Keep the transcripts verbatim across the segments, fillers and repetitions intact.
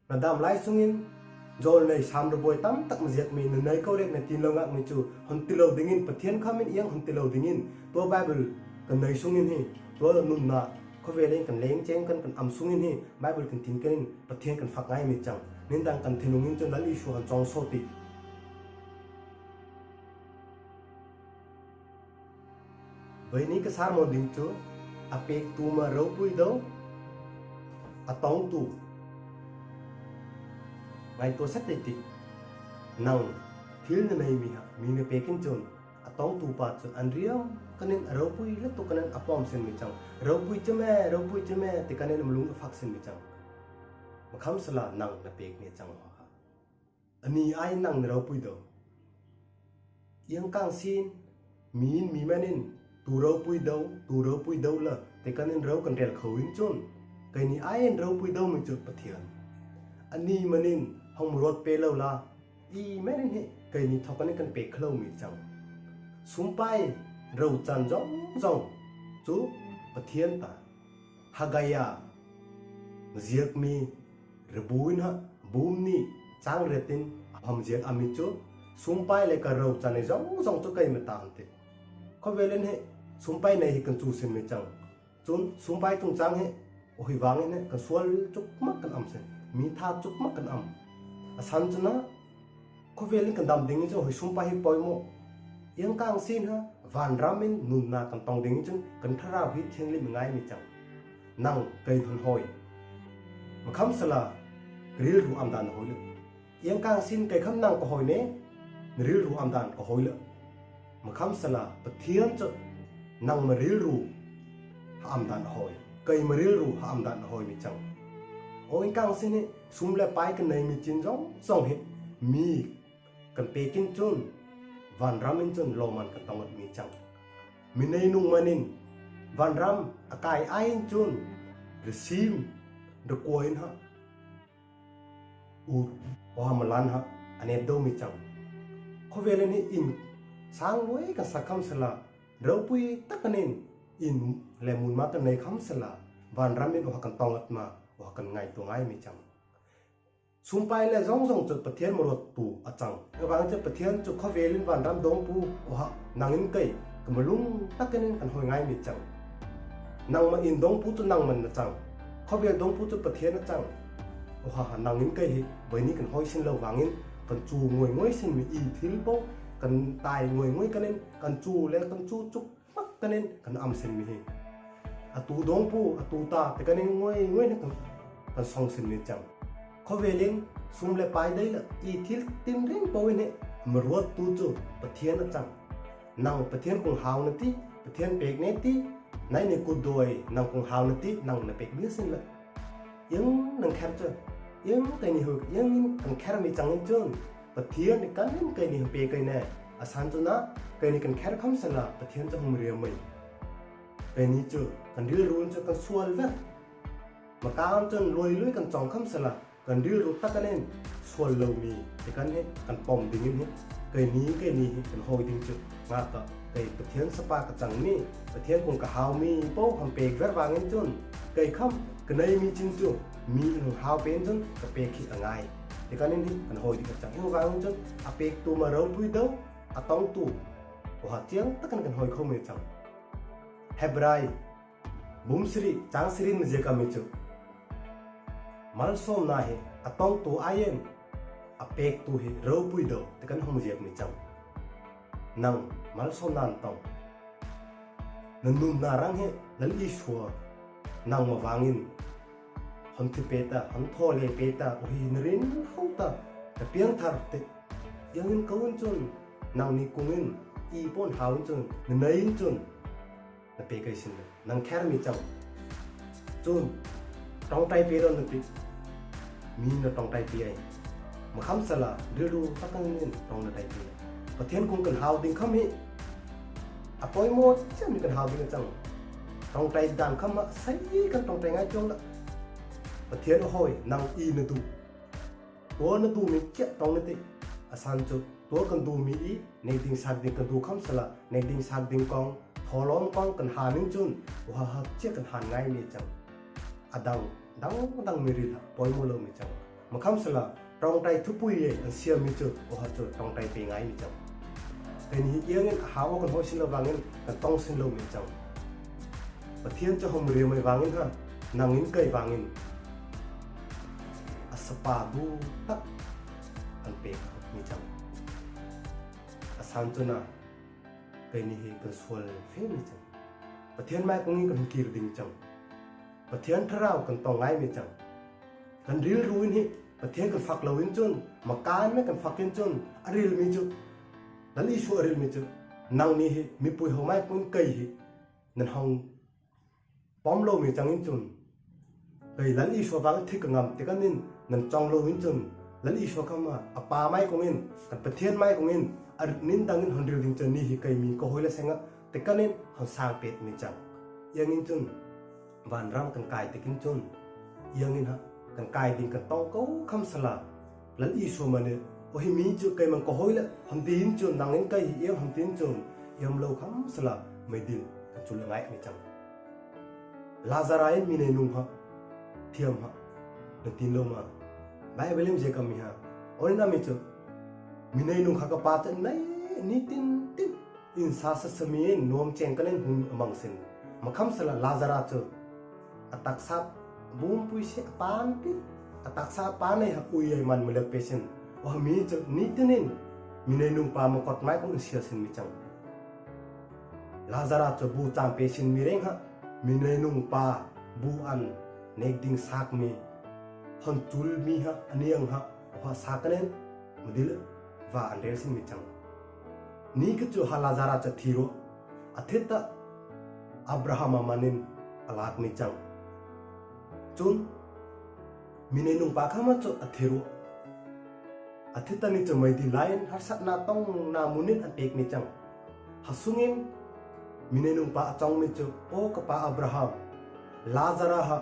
Na damlai sungin, jol nei sam ruboi tamtak maziak mi, na nei kau rek na tin lo ngak mi chu, hon tilou dingin, Pathian khamin iang hon tilou dingin, tua Bible kanei sungin hi, tua nunna, khovel in kan leng cheng kan kan am sungin hi, Bible kan tin kanin, Pathian kan fak ngai mi chang, nidang kan thinung in chun Lal Isu hon chong sot i. Vaini ka sermon ding chu, a pektu ma ropui dou, a tongtu. Ngaito sa tei ti, nang thil na nei mi ha, mi na pekin chun, a tongtu pa chun, an riam kanin a ropui le tu kanin a pom sin mi chang. Ropui cheme, ropui cheme, ti kanin malung a fak sin mi chang. Makham sala nang na pek ni chang ha. Ani ai nang na ropui dou. Iang kang sin, mi in mi manin, tu ropui dou, tu ropui dou la, te kanin ro kan rel khou in chun. Keini ai in ropui dou mi chu Pathian. Ani manin, hong mrot pe lou la, i manin hi, keini thok kanin kan pe khlou mi chang. Sumpai, ro chan jong jong, chu Pathian ta. Haggai a, ziak mi, Rebu in ha, bung ni, chang riet in, a hom ziak a mi chu, sumpai le ka ro chan ei zong zong chu kei mata hon ti. Khovel in hi, sumpai nei hi kan chu sin mi chang. Chun, sumpai tung chang hi, ohi vang in hi, kan sual chuk mak kan am sin. Mi tha chuk mak kan am. A san chun a, khovel in kan dam ding in chun, ohi sumpai hi poimo. Iang kang sin ha, vanram in nunna kan tong ding in chun, kan thlarau hi thianglim ngai mi chang. Nang kei hon hoi. Makham sala, ka rilru amdan hoi le. Iang kang sin kei kham nang ka hoi ne, na rilru amdan ka hoi le. Makham sala, Pathian chu, nang ma rilru ha amdan hoi. Kei ma rilru ha amdan hoi mi chang. O iang kang sin hi, sum le pai ka nei mi chin zong, zong hi, mi kan pekin chun, vanram in chun lawman kan tong ngat mi chang. Mi nei nung manin, vanram a kai ai in chun, resim, rekua in ha, ut, oha malan ha, a nep dou mi chang. Khovel in hi in, sang luai kan sak kham sala, ropui tak kanin, in le mun ma kan nei kham sala, vanram in oha kan tong ngat ma, oha kan ngaito ngai mi chang. Sumpai le zong zong chu Pathian mrot tu a chang. Avang chu Pathian chu khovel in vanram dongpu, oha, nang in kei, ka malung tak kanin kan hoi ngai mi chang. Nang ma in dongpu chu nang man na chang. Khovel dongpu chu Pathian a chang. Oha, nang in kei hi, vaini kan hoi sin lou vang in, kan chu ngoi ngoi sin mi i thil po, kan tai ngoi ngoi kanin, kan chu le kan chu chuk mak kanin kan am sin mi hi. A tu dongpu, a tu ta, te kanin ngoi ngoi na kan, kan song sin mi chang. Khovel in, sum le pai dei la, i thil tin ring po in hi, mrot tu chu, Pathian a chang. Nang Pathian kong hau na ti, Pathian pek ne ti, nai ni kut doi, nang kong hau na ti, nang na pek mi sin la. Iang nang kher chu, iang keini hu, iang in kan kher mi chang in chun, Pathian ni kan in keini hu pe kei ne, a san chu na, keini kan kher kham sala, Pathian chu hung riam mai. Keini chu, kan rilru chu kan sual ve. Makang chun lui lui kan chong kham sala, kan rilru tak kanin, sual lou mi, te kan hi, kan pom ding in hi, keini, keini hi, kan hoi ding chu, nga ka, kei Pathian sapa ka chang mi, Pathian kong ka hau mi, po, ham pek ver vang in chun, kei kham, ka nei mi chin chu, mi in hau pen chun, ka pek hi a ngai. Te kanin hi, kan hoi ding ka chang, in vang in chun, a pektu ma ropui dou, a tongtu, oha chiang tak kan kan hoi khou mi chang. Hebrai, bung sri, chang sri mi ziak a mi chu. Malsomna hi, a tongtu a yen, a pektu hi, ropui dou, te kan hong ziak mi chang. Nang, malsomna na tong. Na nunna rang hi, Lal Isua, nang ma vang in. Hon thi pe ta, hon tho le pe ta, ohi na rin hau ta, na piang thar te. Iang in kau in chun, nang ni kung in, i pon hau in chun, na nei in chun. Na pe kei sin le, nang kher mi chang. Chun, tong tai pe ron na ti. Mi na tong tai pe ai. Makham sala, rilru tak kanin tong na tai pe. Pathian kong kan hau ding kham hi. A poimo chiam ni kan hau ding chang. Tong tai dan kham ma, sai kan tong tai ngai chong la. Pathian hoi, nang i na du. Tua na du mi kia tong na ti. A san chu, tua kan du mi i, nek ding sak ding kan du kham sala, nek ding sak ding kong, tholom kong kan han in chun, oha ha chia kan han ngai mi chang. A dang, dang, dang mi ril ha, poimo lou mi chang. Makham sala, tongtai thupui ei, an sia mi chu, oha chu, tongtai pei ngai mi chang. Kei ni hi iang in, aha o kan hoi sin lou vang in, kan tong sin lou mi chang. Pathian chu hom ria mai vang in ha, nang in kei vang in. A sapa bu tak, an pei mi chang. A san chu na, kei ni hi kan sual fe mi chang. Pathian mai kong in kan kir ding chang. Pathian tharau kan tong ngai mi chang. Kan ril ru in hi, Pathian kan fak lou in chun, makan me kan fak in chun, a ril mi chu. Lal Isu a ril mi chu. Nang ni hi, mipui ho mai kong in kei hi. Nan hong pom lou mi chang in chun. Kei Lal Isu vang thik ka ngam te kan in, nan chong lou in chun. Lal Isu kama, a pa mai kong in, kan Pathian mai kong in, a nin dang in hon ril ding chun ni hi kei mi ka hoi la senga, te kan in hon sang pet mi chang. Iang in chun, van ram kan kai te kin chun. Iang in ha, kan kai ding kan tong ko kham sala. Lal Isu mane, ohi mi chu kei mang ko hoi le, ham tin chun, nang in kei hi iang ham tin chun, iam lou kham sala, mai dil, kan chul ngai mi chang. Lazara in mi nei nung ha, thiam ha, na tin lou ma. Bible im je kam mi ha, ol na mi chu, mi nei nung ha ka pa te nai, ni tin tin. In sa sa sa mi in nuam cheng kan in hun amang sin. Makham sala Lazara chu. A taksa bum pui se a pan pit. A taksa pan ei ha ui ei man mulek pe sin. Oha mi chu ni tin in. Mi nei nung pa makot mai kong in sia sin mi chang. Lazara chu bu chang pe sin mi reng ha. Mi nei nung pa bu an nek ding sak mi. Hon chul mi ha, a niang ha. Oha sa kan in. Mudil va an rel sin mi chang. Ni ka chu ha Lazara chu thi ro, a thita Abraham a man in a lak mi chang. Chun, mi nei nung pa kha ma chu a thi ro. A thita ni chu mai dil lai in harsatna tongna mun in a pek mi chang. Ha sung in, mi nei nung pa a chong mi chu, O ka pa Abraham, Lazara ha,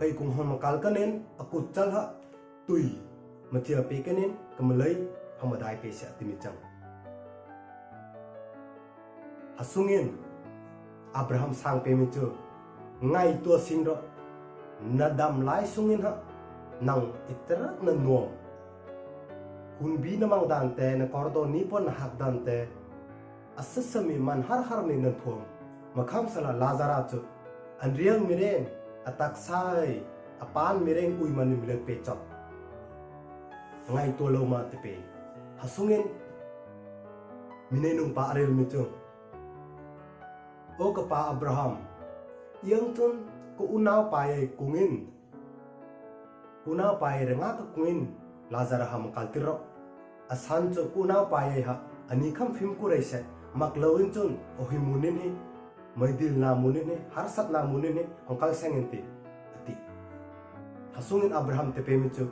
kei kong hon makal kan in, a kut chal ha, tui, matia pe kan in, ka malei, ha madai pe sia ti mi chang. Ha sung in, Abraham sang pe mi chu, ngaihtuah sing ro, na dam lai sung in ha, nang iterak na nuam. Hun bi na mang dan te, na kordon ni pon na hak dan te, a sasa mi man har har mi nan thuam. Makham sala Lazara chu. An riang mi reng, a taksa ei, a pan mi reng ui man in mi lek pe chok. Ngaihtuah lou ma te pe. Ha sung in, mi nei nung pa a rel mi chu. O ka pa Abraham, iang chun ka unau pa ei kong in, unau pa ei reng a ka kong in, Lazara ha makal ti ro. A san chu unau pa ei ha, a ni kham fim ku rei se, mak lou in chun, ohi mun in hi, mai dil na mun in hi, harsatna mun in hi, hong kal seng in ti, a ti. Ha sung in Abraham te pe mi chu.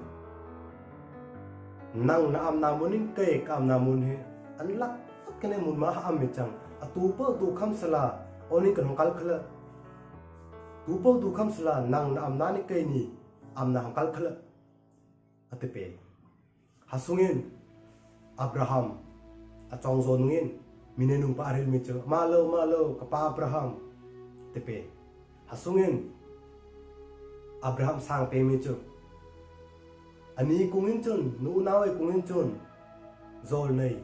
Nang na am na mun in kei ka am na mun hi, an lak, kan in mun ma ha am mi chang, a tu po tu kham sala, o ni kan hong kal khala. Tu po tu kham sala, nang na am na ni kei ni, am na hong kal khala. A te pe. Ha sung in, Abraham, a chong zo nung in, mi nei nung pa a rel mi chu, ma lou, ma lou, ka pa Abraham, te pe. Ha sung in, Abraham sang pe mi chu, a ni kong in chun, nu unau ei kong in chun, zol nei,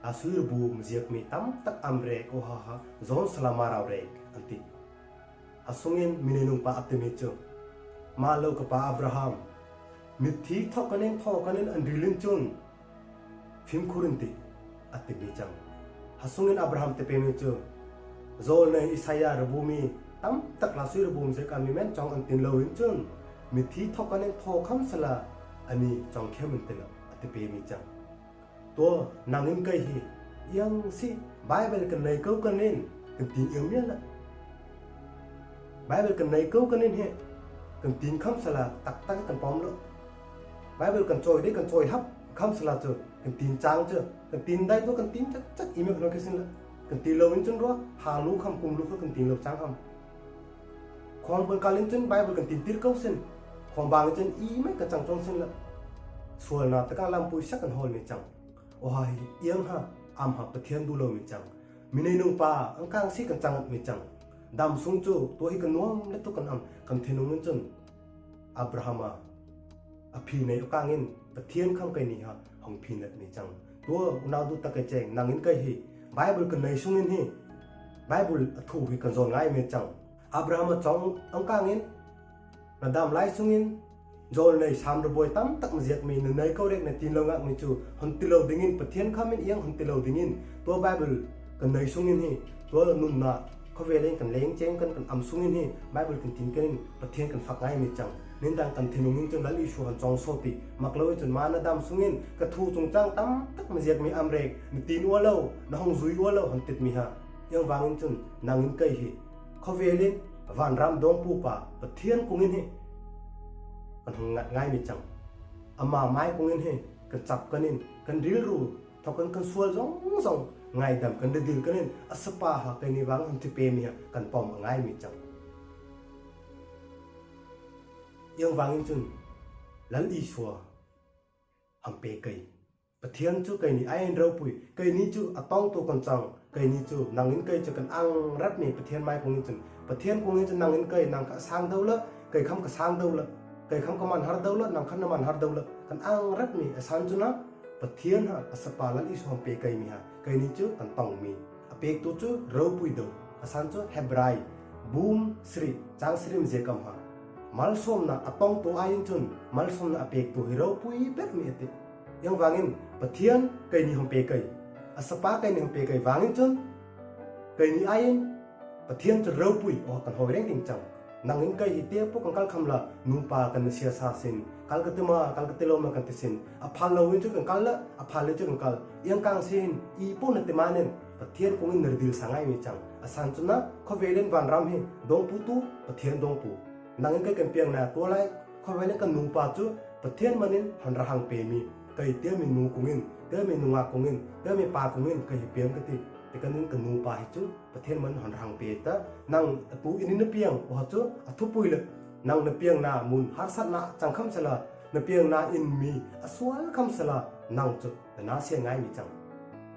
a suir bu mziak mi tam tak am rek, o ha ha, zon sala ma rau rek, an ti. Ha sung in mi nei nung pa a ti mi chu. Ma lou ka pa Abraham. Mithi thok kan in thok kan in an ril in chun. Fim khur in ti a ti mi chang. Ha sung in Abraham te pe mi chu. Zol nei Isaiah rabu mi tam tak la sui rabu mi se ka mi men chong an tin lou in chun. Mithi thok kan in thok kham sala a ni chong khem in ti la a ti pe mi chang. Tua, nang in kei hi, iang si, Bible kan nei ko kan in, kan tin iang mia la. Bible kan nei ko kan in hi, kan tin kham sala, tak tak kan pom lo. Bible kan choi de, kan choi hap, kham sala chu, kan tin chang chu, kan tin dai tua, kan tin chak chak, email kan kisin la. Kan tin lou in chun ro, ha lu kham kum lu kan tin lou chang kham. Khong bun kal in chun Bible kan tin tir ko sin. Khong bang in chun i mai ka chang chong sin la. Sual na ta ka lam pui sak kan hol mi chang. O ha hi iang ha, am ha Pathian du lou mi chang. Mi nei nung pa, ang kang si kan chang mi chang. Dam sung chu, tua hi kan nuam le tu kan am, kan thinung in chun. Abraham a, aphi nei akang in, Pathian khang keini ha hong phinat mi chang. Tua unau tu tak kei cheng, nangin kei hi, Bible kanei sungin hi, Bible athu hi kanzawn ngai mi chang. Abraham achong angkang in, nadam lai sungin, zawl nei samraboi tamtak maziak mi, nanei kho rek natin lou ngak mi chu, hon ti lou dingin, Pathian kham in iang hon ti lou dingin, tua Bible kanei sungin hi, tua nunna, khovel in kan leng cheng kan, kan am sungin hi, Bible kan tin kan in, Pathian kan fak ngai mi chang. Nidang kan thinung in chun Lal Isu hon chong sot ti, mak lou in chun ma nadam sungin, kathu chungchang tamtak maziak mi am rek, natin ua lou, nahong zui ua lou, hon tit mi ha. Iang vang in chun, nangin kei hi, khovel in, vanram dongpu pa, Pathian kung in hi, kan hong ngat ngai mi chang. Ama mai kung in hi, kan chap kan in, kan rilru, thok kan, kan sual zong zong, ngaidam kan ridil kan in, a sapa ha, keini vang hon ti pe mi ha, kan pom a ngai mi chang. Iang vang in chun, Lal Isu a hong pe kei. Pathian chu keini a-in ropui, keini chu atong tu kan chang, keini chu nangin kei chu kan ang rat mi Pathian mai kung in chun. Pathian kung in chun nangin kei nang ka sang dou la, kei kham ka sang dou la, kei kham ka man har dou la, nang kham na man har dou la, kan ang rat mi a san chu na, Pathian ha, a sapa Lal Isu hong pe kei mi ha, keini chu kan tong mi. A pek tu chu ropui dou, a san chu Hebrai, bung sri, chang sri mi ze kam ha. Malsomna atong tu a-in chun, malsomna a pek tu hi ropui ber mi ati. Iang vang in, Pathian keini hong pe kei. A sapa keini hong pe kei vang in chun, keini a-in, Pathian chu ropui, o kan hoi reng ding chang. Nangin kei hi te pu kan kal kham la, nupa kan na sia sa sin, kal ka ti ma, kal ka ti lou ma kan ti sin, a phal lou in chu kan kal la, a phal le chu kan kal. Iang kang sin, i pu na ti ma nen, Pathian kung in na ridil sa ngai mi chang. A san chu na, khovel in vanram hi, dongpu tu, Pathian dongpu. Nangin kei kan piang na tua lai, khovel in kan nupa chu, Pathian man in hon ra hang pe mi. Kei te mi nu kung in, te mi nungak kung in, te mi pa kung in, kei hi piang ka ti. Te kan in kan nupa hi chu, Pathian man hon ra hang pe ta. Nang atu in na piang, o ha chu, a thupui le. Nang na piang na mun, harsat na chang kham sela, na piang na in mi, a sual kham sela, nang chu. Na na sia ngai mi chang.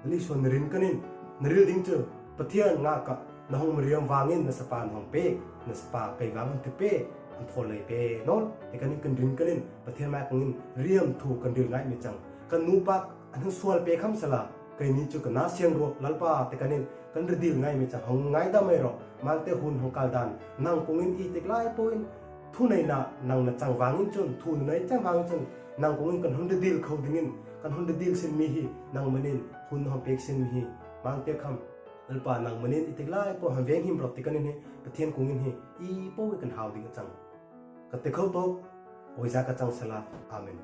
Lal Isu na rin kan in, na ril ding chu, Pathian nga ka, na hong mariam vang in, na sapa na hong pe, na sapa kei vang in ti pe, an thol lei pe, non, te kan in kan rin kan in, Pathian mai kung in, riam thu kan ril ngai mi chang. Kan nupa, an hong sual pe kham sela, keini chu kan na siang ruak, Lalpa, te kan in, kan ridil ngai mi chang, hong ngaidam mai ro, mangte hun hong kal dan, nang kung in i tik lai po in, thu nei na, nang na chang vang in chun, thu na nei chang vang in chun, nang kung in kan hon ridil kho ding in, kan hon ridil sin mi hi, nang man in, hun hon pek sin mi hi, mangte kham, Lalpa nang man in i tik lai po hon veng him rot ti kan in hi, Pathian kung in hi, i po i kan hau ding a chang. Ka ti kho to, oi za ka chang sela, Amen.